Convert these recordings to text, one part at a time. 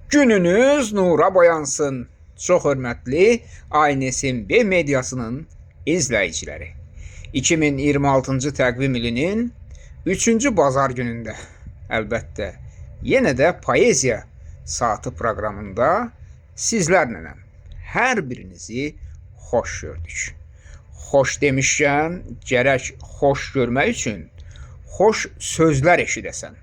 Gününüz nura boyansın. Çox hörmətli ANSMB mediasının izləyiciləri. 2026-cı təqvim ilinin 3-cü bazar günündə əlbəttə yenə də Poeziya Saatı proqramında sizlərlənəm. Hər birinizi xoş gördük. Xoş demişkən, gərək xoş görmək üçün xoş sözlər eşidəsən.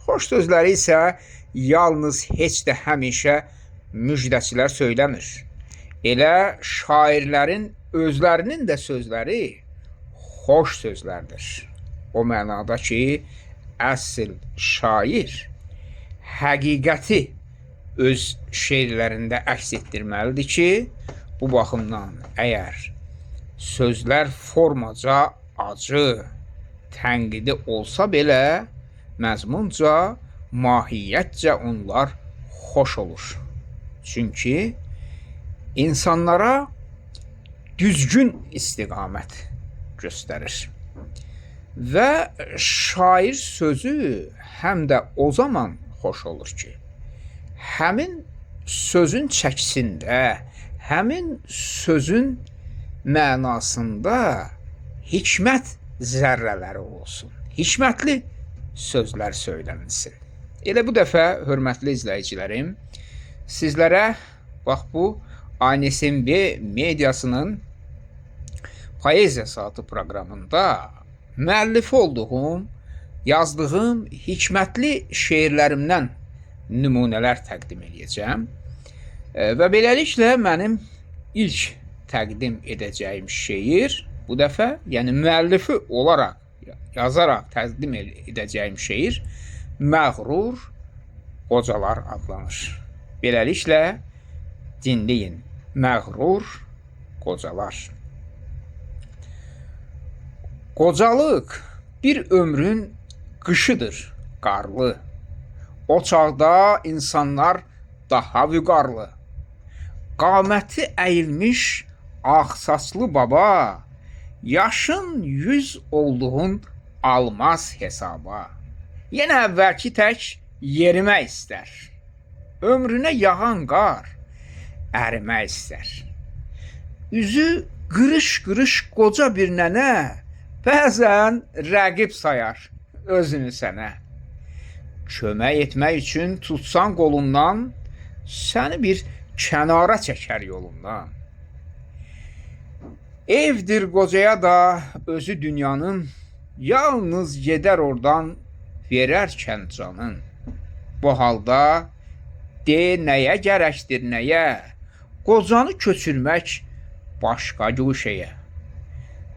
Xoş sözləri isə yalnız heç də həmişə müjdəçilər söyləmir. Elə şairlərin özlərinin də sözləri xoş sözlərdir. O mənada ki, əsl şair həqiqəti öz şeirlərində əks etdirməlidir ki, bu baxımdan əgər sözlər formaca acı, tənqidi olsa belə, məzmunca, mahiyyətcə onlar xoş olur. Çünki insanlara düzgün istiqamət göstərir. Və şair sözü həm də o zaman xoş olur ki, həmin sözün çəkisində, həmin sözün mənasında hikmət zərrələri olsun. Hikmətli sözlər söylənilsin. Elə bu dəfə hörmətli izləyicilərim, sizlərə bax bu ANSMB mediasının Poeziya Saatı proqramında müəllifi olduğum, yazdığım hikmətli şeirlərimdən nümunələr təqdim eləyəcəm. Və beləliklə mənim ilk təqdim edəcəyim şeir bu dəfə, yəni müəllifi olaraq yazaraq təqdim edəcəyim şeir Məğrur Qocalar adlanır. Beləliklə dinləyin. Məğrur Qocalar. Qocalıq bir ömrün qışıdır, qarlı. O çağda insanlar daha vüqarlı. Qaməti əyilmiş ağsaçlı baba, yaşın 100 olduğun almaz hesaba. Yenə əvvəlki tək yerimək istər. Ömrünə yağan qar ərimək istər. Üzü qırış-qırış qoca bir nənə bəzən rəqib sayar özünü sənə. Kömək etmək üçün tutsan qolundan, səni bir kənara çəkər yolundan. Evdir qocaya da özü dünyanın, yalnız gedər oradan verərkən canın. Bu halda de nəyə gərəkdir nəyə, qocanı köçürmək başqa guşəyə.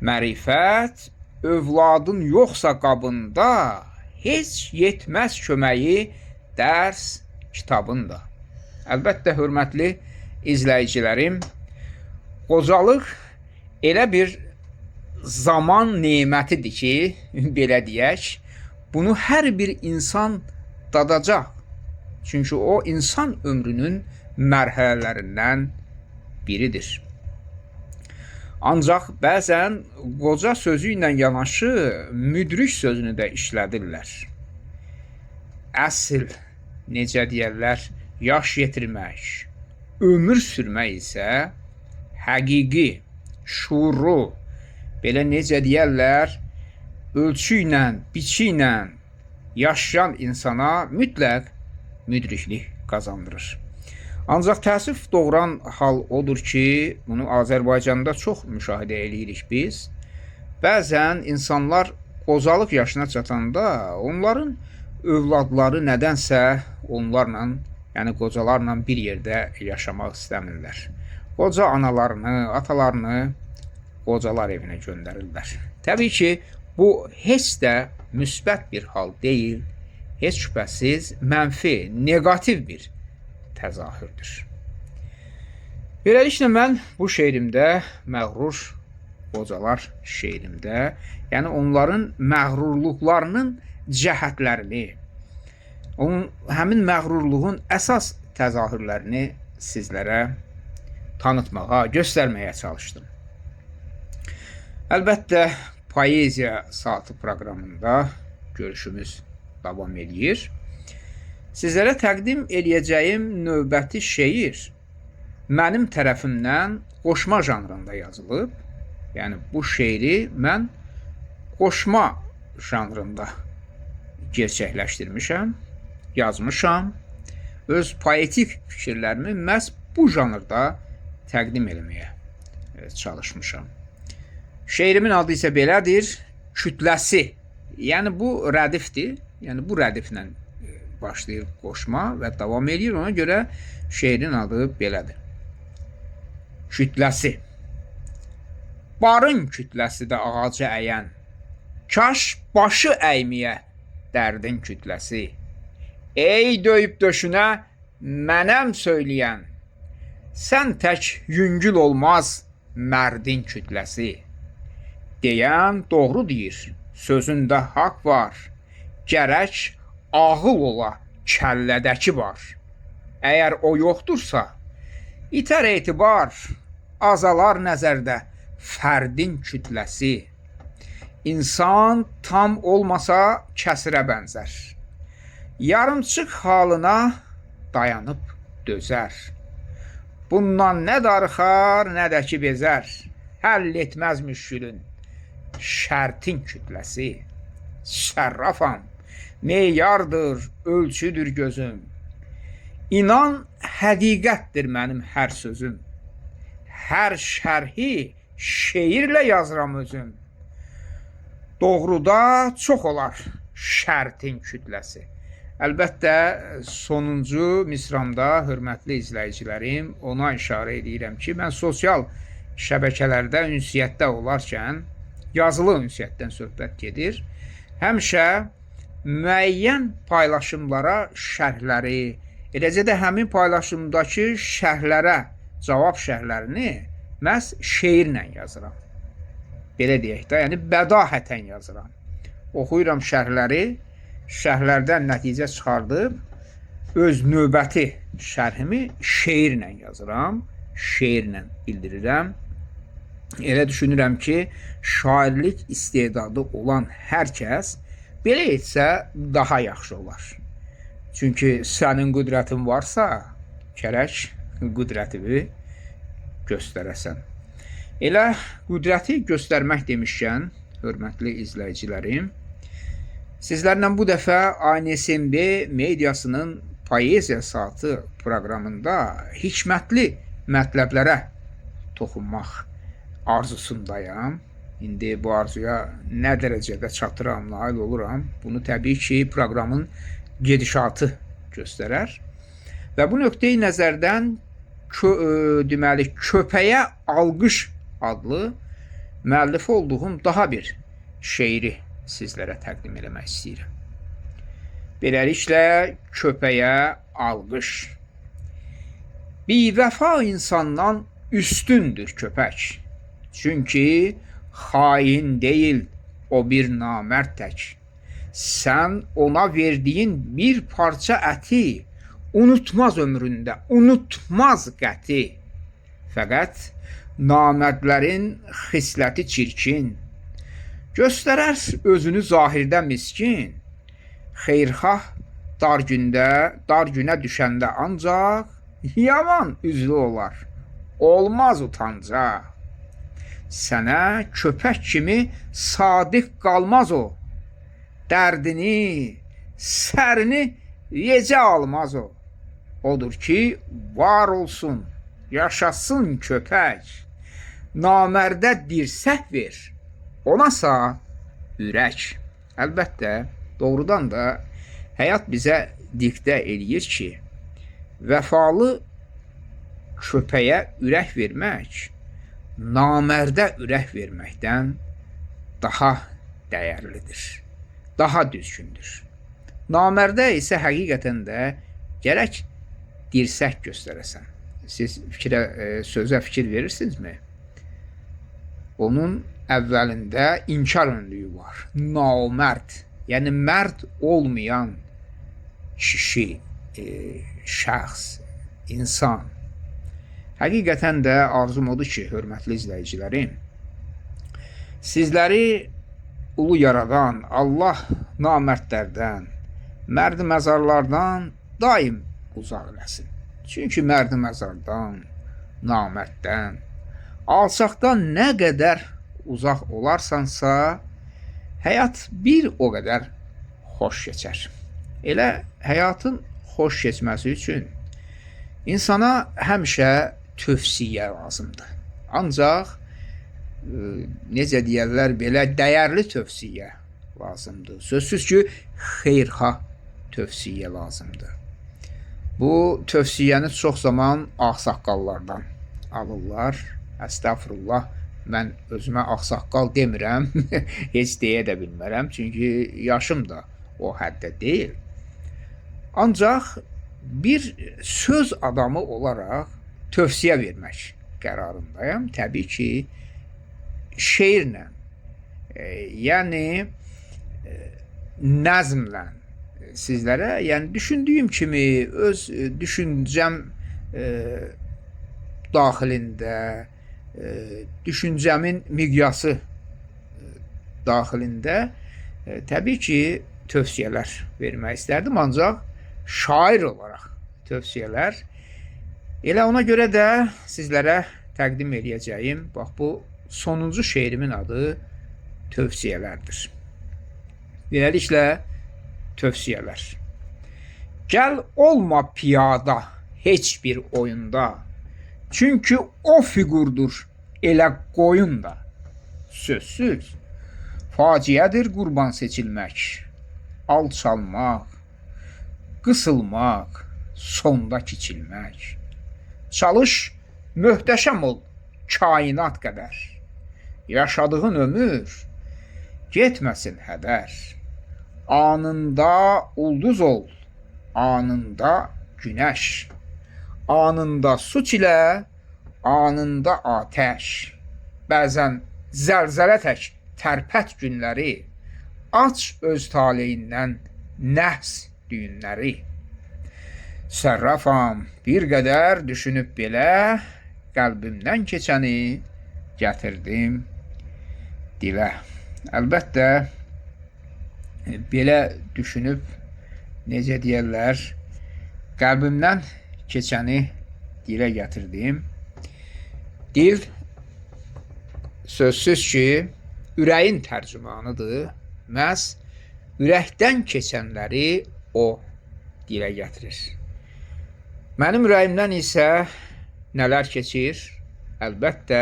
Mərifət övladın yoxsa qabında, heç yetməz köməyi dərs kitabında. Əlbəttə, hörmətli izləyicilərim, qocalıq elə bir zaman nemətidir ki, belə deyək, bunu hər bir insan dadacaq. Çünki o insan ömrünün mərhələlərindən biridir. Ancaq bəzən qoca sözü ilə yanaşı müdrik sözünü də işlədirlər. Əsl, necə deyərlər, yaş yetirmək, ömür sürmək isə həqiqi, şuurlu, belə necə deyərlər, ölçü ilə, biçi ilə yaşayan insana mütləq müdriklik qazandırır. Ancaq təəssüf doğuran hal odur ki, bunu Azərbaycanda çox müşahidə eləyirik biz. Bəzən insanlar qocalıq yaşına çatanda onların övladları nədənsə onlarla, yəni qocalarla bir yerdə yaşamaq istəmirlər. Qoca analarını, atalarını qocalar evinə göndərirlər. Təbii ki, bu heç də müsbət bir hal deyil, heç şübhəsiz mənfi, neqativ bir təzahürdür. Beləliklə mən bu şeirimdə, Məğrur Qocalar şeirimdə, yəni onların məğrurluqlarının cəhətlərini, onun həmin məğrurluğun əsas təzahürlərini sizlərə tanıtmağa, göstərməyə çalışdım. Əlbəttə, Poeziya Saatı proqramında görüşümüz davam eləyir. Sizlərə təqdim eləyəcəyim növbəti şeir mənim tərəfimdən qoşma janrında yazılıb. Yəni bu şeiri mən qoşma janrında gerçəkləşdirmişəm, yazmışam. Öz poetik fikirlərimi məhz bu janrda təqdim eləməyə çalışmışam. Şeirimin adı isə belədir: Kütləsi. Yəni bu rədifdir. Yəni bu rədiflə başlayır qoşma və davam eləyir. Ona görə şeirin adı belədir. Kütləsi. Barın kütləsi də ağaca əyən, kaş başı əyməyə dərdin kütləsi. Ey döyüb döşünə mənəm söyləyən, sən tək yüngül olmaz mərdin kütləsi. Deyən doğru deyir, sözündə haqq var, gərək ağıl ola kəllədəki var. Əgər o yoxdursa, itər etibar, azalar nəzərdə fərdin kütləsi. İnsan tam olmasa kəsirə bənzər. Yarımçıq halına dayanıb dözər. Bundan nə darıxar, nə də ki bezər. Həll etməz müşkülün şərtin kütləsi. Sərrafam, meyardır, ölçüdür gözüm. İnan, həqiqətdir mənim hər sözüm. Hər şərhi şeirlə yazıram özüm. Doğruda çox olar şərtin kütləsi. Əlbəttə, sonuncu misramda, hörmətli izləyicilərim, ona işarə edirəm ki, mən sosial şəbəkələrdə ünsiyyətdə olarkən, yazılı ünsiyyətdən söhbət gedir, həmişə müəyyən paylaşımlara şərhləri, eləcə də həmin paylaşımdakı şərhlərə, cavab şərhlərini məhz şeirlə yazıram. Belə deyək də, yəni bədahətən yazıram. Oxuyuram şərhləri, şərhlərdən nəticə çıxardıb öz növbəti şərhimi şeirlə yazıram, şeirlə bildirirəm. Elə düşünürəm ki, şairlik istedadı olan hər kəs belə etsə daha yaxşı olar. Çünki sənin qüdrətin varsa, gərək qüdrətini göstərəsən. Elə qüdrəti göstərmək demişkən, hörmətli izləyicilərim, sizlərlə bu dəfə ANSMB mediasının Poeziya Saatı proqramında hikmətli mətləblərə toxunmaq arzusundayam. İndi bu arzuya nə dərəcədə çatıram, nail oluram, bunu təbii ki, proqramın gedişatı göstərər. Və bu nöqteyi nəzərdən deməli, Köpəyə Alqış adlı müəllifi olduğum daha bir şeiri sizlərə təqdim eləmək istəyirəm. Beləliklə, Köpəyə Alqış. Bivəfa insandan üstündür köpək. Çünki xain deyil o bir namərd tək. Sən ona verdiyin bir parça əti unutmaz ömründə, unutmaz qəti. Fəqət namərdlərin xisləti çirkin, göstərər özünü zahirdə miskin. Xeyrxah dar gündə, dar günə düşəndə ancaq yaman üzlü olar, olmaz utancaq. Sənə köpək kimi sadiq qalmaz o. Dərdini, sərini yecə almaz o. Odur ki, var olsun, yaşasın köpək. Namərdə dirsək ver, onasa ürək. Əlbəttə, doğrudan da həyat bizə diktə eləyir ki, vəfalı köpəyə ürək vermək, namərdə ürək verməkdən daha dəyərlidir, daha düzgündür. Namərdə isə həqiqətən də gərək dirsək göstərəsən. Siz sözə fikir verirsinizmi? Onun əvvəlində inkar önlüyü var. Namərd, yəni mərd olmayan kişi, şəxs, insan. Həqiqətən də arzum odur ki, hörmətli izləyicilərim, sizləri ulu yaradan Allah namərdlərdən, mərd məzarlardan daim uzaq eləsin. Çünki mərd-məzardan, namərddən, alçaqdan nə qədər uzaq olarsansa, həyat bir o qədər xoş keçər. Elə həyatın xoş keçməsi üçün insana həmişə tövsiyə lazımdır. Ancaq necə deyərlər, belə dəyərli tövsiyə lazımdır. Sözsüz ki, xeyirxah tövsiyə lazımdır. Bu tövsiyəni çox zaman ağsaqqallardan alırlar. Əstəğfurullah, mən özümə ağsaqqal demirəm, heç deyə də bilmərəm, çünki yaşım da o həddə deyil. Ancaq bir söz adamı olaraq tövsiyə vermək qərarındayam. Təbii ki, şeirlə, yəni nəzmlə sizlərə, yəni düşündüyüm kimi öz düşüncəm daxilində, düşüncəmin miqyası daxilində təbii ki, tövsiyələr vermək istərdim, ancaq şair olaraq tövsiyələr. Elə ona görə də sizlərə təqdim eləyəcəyim, bax bu sonuncu şeirimin adı tövsiyələrdir. Beləliklə, tövsiyələr. Gəl olma piyada heç bir oyunda. Çünki o fiqurdur elə qoyun da. Sözsüz, faciədir qurban seçilmək, alçalmaq, qısılmaq, sonda kiçilmək. Çalış, möhtəşəm ol kainat qədər. Yaşadığın ömür getməsin hədər. Anında ulduz ol, anında günəş. Anında su çilə, anında atəş. Bəzən zəlzələ tək tərpət günləri, aç öz taleyindən nəhs düyünləri. Sərrafam, bir qədər düşünüb belə, qəlbimdən keçəni gətirdim dilə. Əlbəttə, belə düşünüb, necə deyərlər, qəlbimdən keçəni dilə gətirdim. Dil sözsüz ki, ürəyin tərcümanıdır. Məhz ürəkdən keçənləri o dilə gətirir. Mənim ürəyimdən isə nələr keçir? Əlbəttə,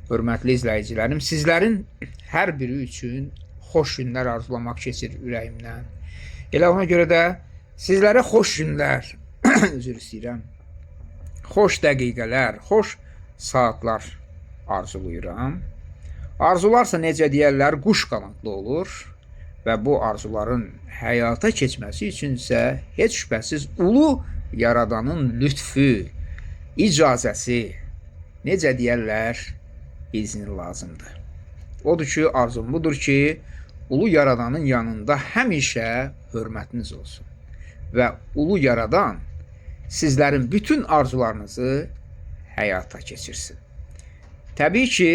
hörmətli izləyicilərim, sizlərin hər biri üçün xoş günlər arzulamaq keçir ürəyimdən. Elə ona görə də sizlərə xoş günlər, üzr istəyirəm, xoş dəqiqələr, xoş saatlar arzulayıram. Arzularsa necə deyərlər, quş qanadlı olur və bu arzuların həyata keçməsi üçün isə heç şübhəsiz ulu Yaradanın lütfü, icazəsi, necə deyərlər, izni lazımdır. Odur ki, arzum budur ki, ulu Yaradanın yanında həmişə hörmətiniz olsun və ulu Yaradan sizlərin bütün arzularınızı həyata keçirsin. Təbii ki,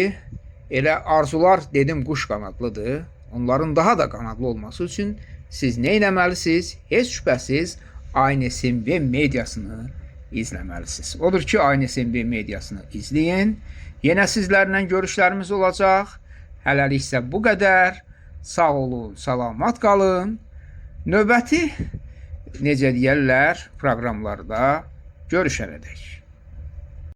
elə arzular dedim quş qanadlıdır. Onların daha da qanadlı olması üçün siz nə etməlisiniz? Heç şübhəsiz AyneSMB mediasını izləməlisiniz. Odur ki, AyneSMB mediasını izləyin. Yenə sizlərlə görüşlərimiz olacaq. Hələlik isə bu qədər. Sağ olun, salamat qalın. Növbəti necə deyərlər, proqramlarda görüşənədək.